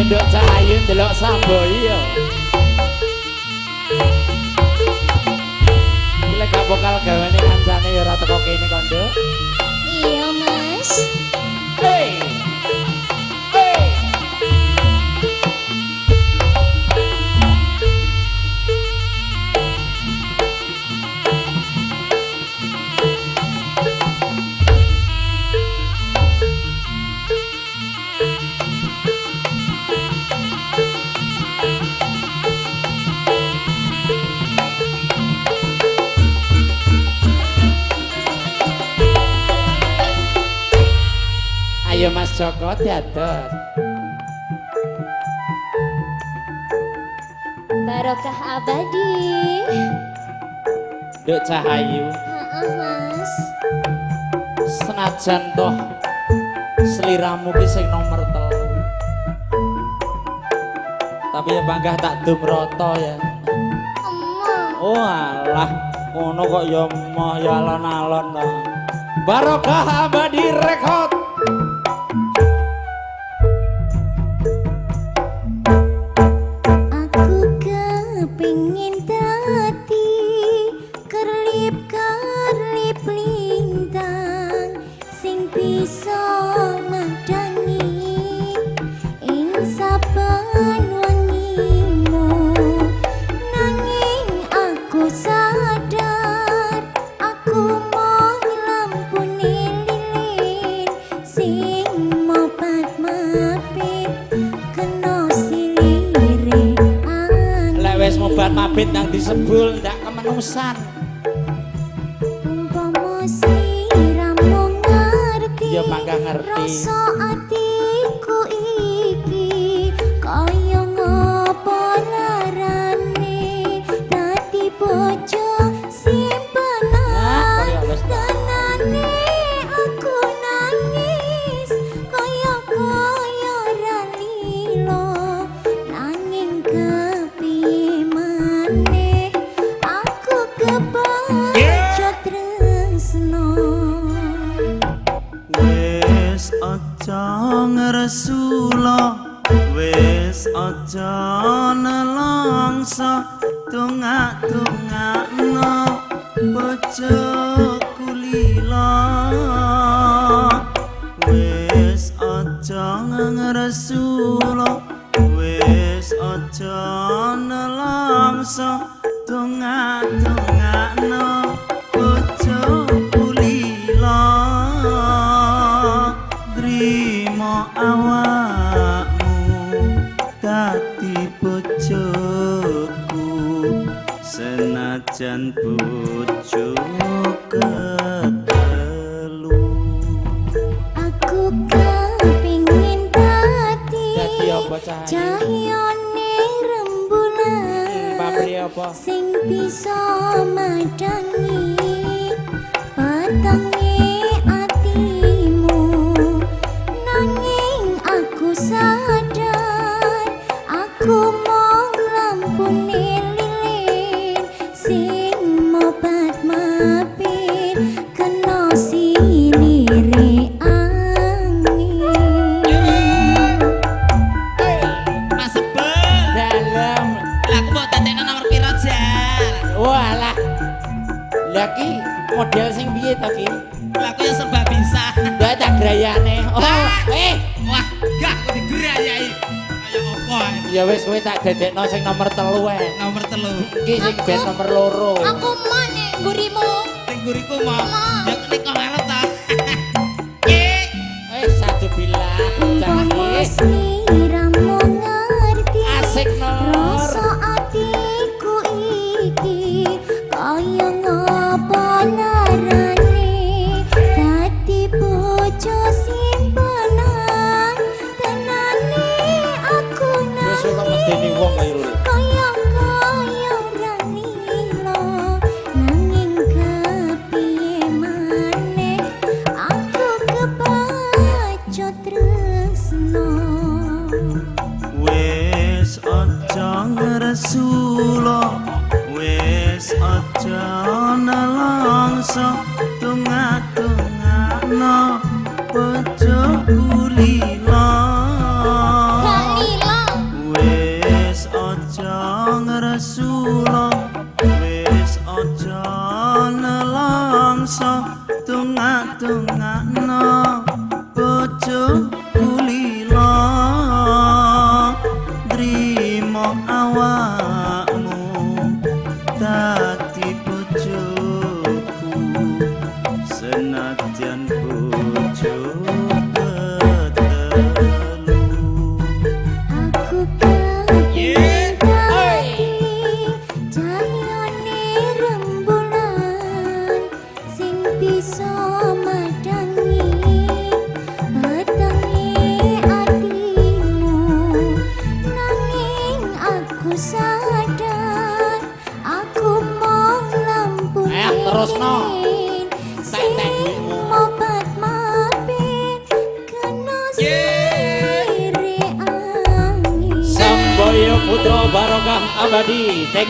Ayo nduk Cahayu ndelok Samboyo. Iki lek gak vokal gawane kancane ya ora teko kene kok, Nduk. Iya, Mas. Hey. Hey. Ayo Mas Joko dados. Barokah abadi. Nduk Cahayu. Heeh, Mas. Senajan toh sliramu ki sing nomor 3. Tapi ya panggah tak dum rata ya. Emoh. Oh alah, ngono kok ya emoh ya alon-alon to. Barokah Abadi Record. Aku kepingin dadi kerlip-kerlip lintang sing bisa madangi ing saben wengimu, nanging aku sadar aku mung lampune lilin sing mopat mapit kena silire angin. Lek wis mobat mabit nang disebul ndak kemenusan. Umpama sliramu ngerti, Ya panggah ngerti. Rasa atiku iki kaya ngopo larane dadi bojo simpenan. Kaya wis ta. Tenane aku nangis kaya kaya ra lilo, nanging kepiye maneh aku kebacut tresno. Wis aja ngresula, wis aja nelongso, dongak-dongakno bojoku lila. Wis aja ngresula, wis aja nelongso, dongak-dongakno bojoku lila. Trimo awakmu dadi bojoku, senajan bojo ketelu. Aku kepingin dadi Dadi apa, Cahayu? Cahyane rembulan Pamri apa? Sing bisa madangi petenge atimu, nanging aku sadar aku mung lampune lilin sing mobat mapit kena silire angin. Mas Sebel. Dalem. Lah aku mau dadekno nomor piro jal? Walah. Lah ki model sing piye to ki? Lah aku ya serba bisa. Mbak tak grayane. Oh, eh. Wah, gak aku digrayai. Kaya opo ae. Ya wis kowe tak dadekno sing nomor 3 ae. Nomor 3. Iki sing ben nomor 2. Aku mau nek mburimu. Ning mburiku mau. Mau. Ya nek kok ngarep ta. Eh, Eh, satu bilah. Umpama Cah. sliramu ngerti Asik, Nur. rasa atiku iki kaya ngopo larane dadi bojo simpenan, tenane aku Wis kok medeni wong kaya lho. Kaya kaya ra lilo, nanging kepiye maneh aku kebacut tresno. Wis aja ngresula, wis aja nelongso, dongak-dongakno bojoku lila. Gak lila. Putra Barokah Abadi. Thank